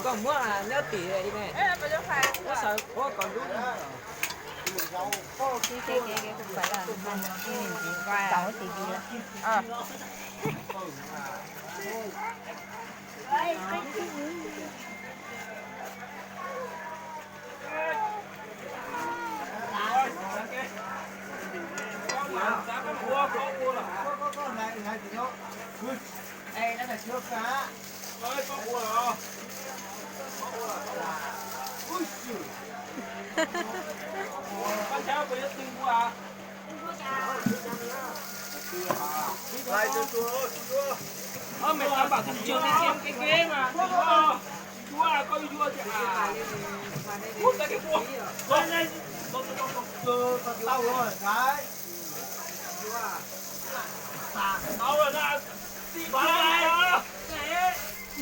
Koj muab nyob tim li ne. Muab sawv ua kom lub.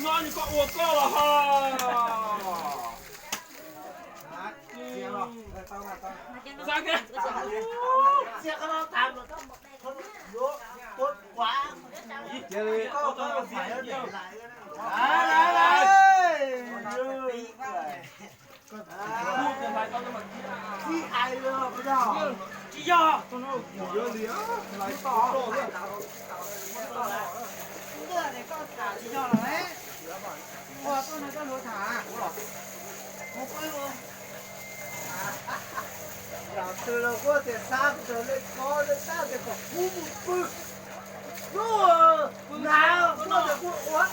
No nws koj ua koj los ho. Tsis yog. Koj tham tsis yog los ne. Ua tuaj no koj luag tham. Mus pw. Yog twg los kuj tias xav ntawm nej ko nej tab tias kom kuv mus pw. Hnub na, kuv tias kuv ua